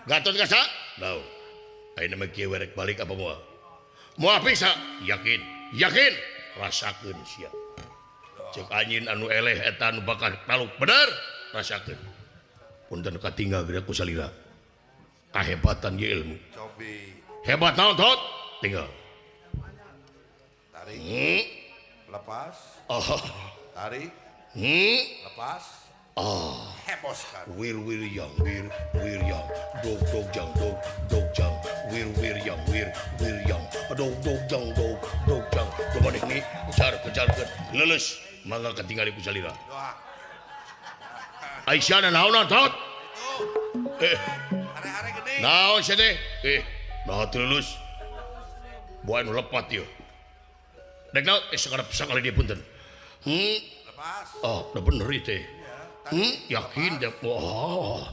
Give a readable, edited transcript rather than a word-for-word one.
Gatot Kaca naon ayeuna mah kieu werek balik apa moal moal bisa yakin yakin rasakeun sia cek anjin anu eleh eta anu bakal taluk bener rasakeun punten katinggal geura ku salira kahebatan ye ilmu cobi hebat naon tot tinggal tarik lepas oh tarik lepas oh heboskan wir wir yang wir wir yang dog dog jang dog dog jang wir wir yang wir wir yang dog dog jang dog dog jang coba deh nih kejar kejar lulus mangga ketinggalan ku salira Aisyah naon tot hare-hare gede naon sia teh nah lulus buah nu lepat ieu dek naon sakali dia punten lepas oh udah bener ieu teh yakin deh wah